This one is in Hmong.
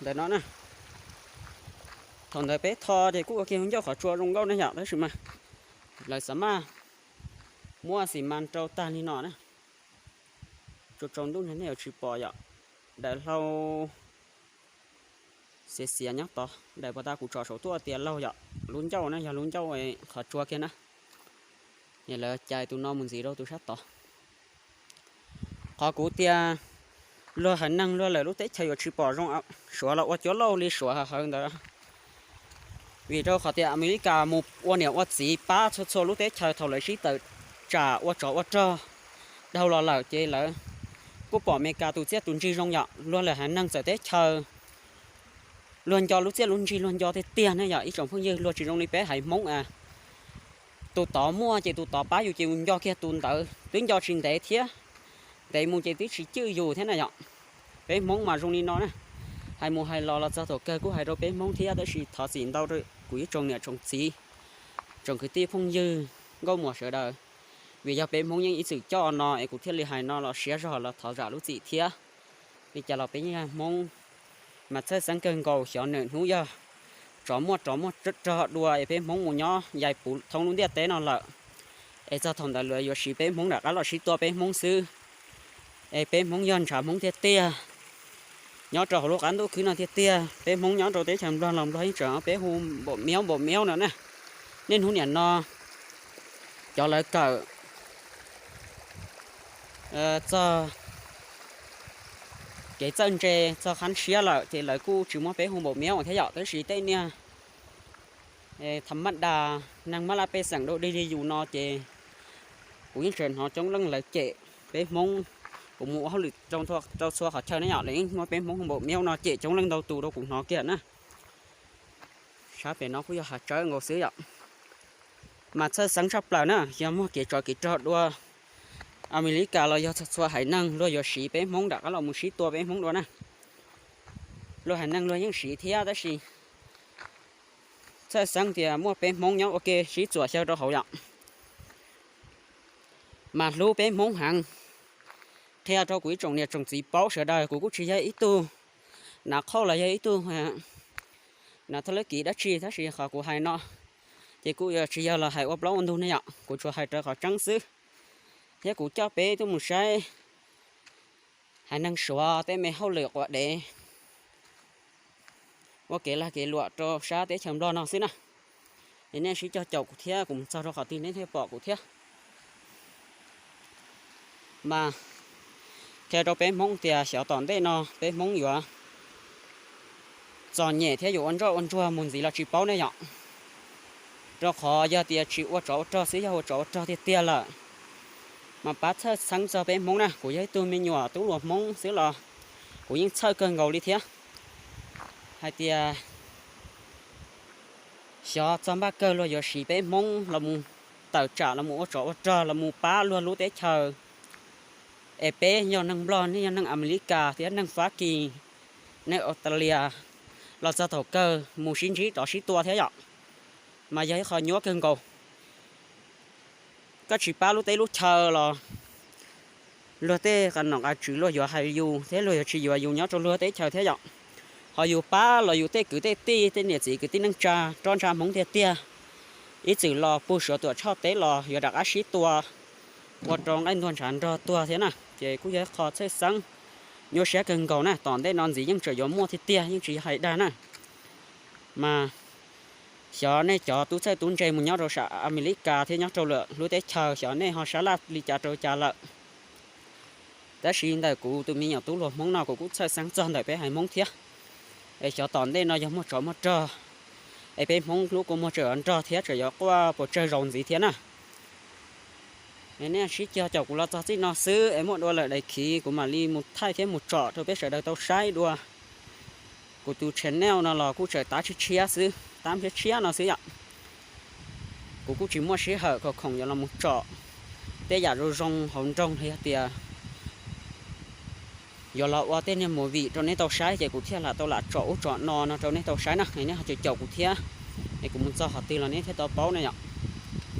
ntawm no na. Thaum ntawd peb tho ces kuj ua kiag ncauj qhov tsua zoo nkauj ne yom, tab sis mas lawv xav maj muab xi mas rau tag li no na. Tsaus tsaus ntuj ntshe nej yuav tsis pom yom, daim hlau xiav xiav nyob tod, daim pos tas kuv tsom saum tuaj tias laug yom, lub ncauj na yog lub ncauj qhov tsua kiag na. Lawv cais tus no mus ntxiv rau tus sab tod. Qhov kuv tias luag haiv neeg luag lawm lub teb chaws yuav tsis pom zoo, Suav los ua cuab lauj li Suav hawv ntawd. Vim rau qhov tias Amelikas mus ua niam ua txiv pab txhua txhua lub teb chaws thaum lawv sib tawm tsam ua tsov ua rog dhau los lawm ces lawv kuj pom Amelikas tus txiaj tus ntsig zoo yom, luag lawm haiv neeg txawm teb chaws luag nco lub txiaj lub ntsig luag nco tiag tiag ne yom ib tsoom phooj ywg, luag tsis zoo li peb haiv Hmoob a. Tus tod muaj ces tus tod pab yus ces yus nco kiag tus ntawd, twb nco tsis ntev thiab, ntev mus ces twb tsis cwj yus thiab na yom. Peb Hmoob mas zoo li no na, hais mus hais los los txog thaum kawg kuj hais rau peb Hmoob thiab, tab sis thov txim ntau rau kuv ib tsoom niam tsoom txiv, tsoom kwv tij phooj ywg, nkauj muam sawv daws, vim yog peb Hmoob yeej ib txwm coj no es kuv thiaj li hais no los siab zog los thov zam lub txim thiab. Li cas los peb yeej yog Hmoob, mas txhawj xeeb kawg nkaus xyov nws hnub yog tsov muaj tsov muaj rog dua es peb Hmoob mus nyob yais puv thoob lub ntiaj teb no lawm, es txog thaum ntawd luag yuav siv peb Hmoob rov qab los sib tua peb Hmoob xwb. Es peb Hmoob yog ntshav Hmoob tiag tiag, nyob rau hauv lub qab ntuj khwb no tiag tiag. Peb Hmoob nyob rau teb chaws Nplog los Nplog yeej tseem muab peb hu npaum miaub npaum miaub no na. Niaj hnub niam no cov lawv kawm txog kev txawj ntse txog qhab siab lawm ces lawv kuj tsis muab peb hu npaum miaub thiab yom, tab sis tej niag tham mab da, neeg mab laj pej xeem dau dig li yus no ces kuv yeej tseem hnov coob leej lawv cem peb Hmoob. Kuv mus ua hauj lwm rau txhua qhov chaw ne yom, lawv yeej muab peb Hmoob hu npaum miaub no cem coob leej ntau tus rau kuv hnov kiag na. Sab pem no kuj yog hav tsawb nkaus xwb yom. Mas txhawj xeeb tshaj plaws na, yog muaj kev tsov kev rog dua Amelikas los yog txhua txhua haiv neeg luag yuav siv peb Hmoob rov qab los mus sib tua peb Hmoob dua na. Luag haiv neeg luag yeej siv thiab tab sis txhawj xeeb tias muaj peb Hmoob nyob ua ke sib txuam xyaw rau hauv yom. Mas hlub peb Hmoob heev. Qhia rau kuv ib tsoom niam tsoom txiv paub sawv daws, kuv kuj tsis yog ib tug nav qhauj los yog ib tug nav thaj lab kiv dab tsi, tab sis qhov kuv hais no ces kuj yuav tsis yog los hais ua plaub ua ntug ne yom, kuv tsuas hais raws qhov tseeb xwb. Thiab kuv coj peb tuaj mus saib haiv neeg Suav tej me hauj lwm quav dev ua kev lag kev luam rau sab teb chaws Nplog no xwb na. Es nej sib cog caum kuv thiab, kuv mus txog rau qhov twg nej thiaj pom kuv thiab. Mas qhia rau peb Hmoob tias xyov tom ntej no peb Hmoob yuav txom nyem thiab yuav ua ntsoj ua ntsuag mus ntxiv los tsis paub ne yom. Rau qhov yog tias tsis ua tsov ua rog xwb, yog ua tsov ua rog tiag tiag lawm mas pab txhawj xeeb txog peb Hmoob na. Kuv yog ib tug me nyuam tub hluas Hmoob xwb los kuv yeej txhawj kawg nkaus li thiab. Hais tias xyov txog npaj kawg luag yuav siv peb Hmoob los mus tawm tsam los mus ua tsov ua rog los mus pab luag lub teb chaws. Es peb yog neeg Nplog, nej yog neeg Amelikas thiab neeg Fab Kis, neeg Australia los txog thaum kawg mus sib ntsib rov sib tua thiab yom. Mas yog ib qho nyuaj kawg nkaus. Koj tsis pab lub teb lub chaw los luag tej qab nom qab tswv luag yuav hais yus thiab luag yuav tsis yuav yus nyob rau luag teb chaws thiab yom. Ho yus pab los yus tej kwv tej tij, tej niam txiv kwv tij neej tsa roj ntsha Hmoob tiag tiag, ib txwm los puag Suav tuam tshoj teb los yuav rov qab sib tua ua rau nqaij ntuag ntshav nrog tuag thiab na. Ces kuj yog ib qho txhawj xeeb nyuaj siab kawg nkaus na. Tom ntej no ntxiv yeej tseem yuav muaj tiag tiag, yeej tsis yog hais dag na. Mas xyov nej cov tub txawj tub ntse mus nyob rau sab Amelikas thiab nyob rau lwm lub teb chaws, xyov nej ho sab laj li cas rau cas lawm. Tab sis ntawm kuv tus me nyuam tub hluas Hmoob no kuv kuj txhawj xeeb txog ntawm peb haiv Hmoob thiab. Es xyov tom ntej no yog muaj tsov muaj rog, es peb Hmoob lub kua muag tseem yuav nrog thiab tseem yuav quaj puas tsawg zaus ntxiv thiab na. Es nej sib cog caum kuv los txog txij no xwb, es muaj dua lawm daim khiv kuv mam li mus thaij thiab mus tsom rau peb sawv daws tau saib dua. Kuv tus channel no los kuj tseem tab tshiab tshiab xwb, tab tshiab tshiab no xwb yom. Kuv kuj tsis muaj sij hawm khoom khoom yuav los mus tsom tej yam zoo zoo hauv nroog, yog tias yuav los ua tej niag movie rau nej tau saib ces kuv thiaj lam tau lam tsom ub tsom no no rau nej tau saib na. Es nej ho caum caum kuv thiab, es kuv mus txog qhov twg los nej thiaj tau paub na yom.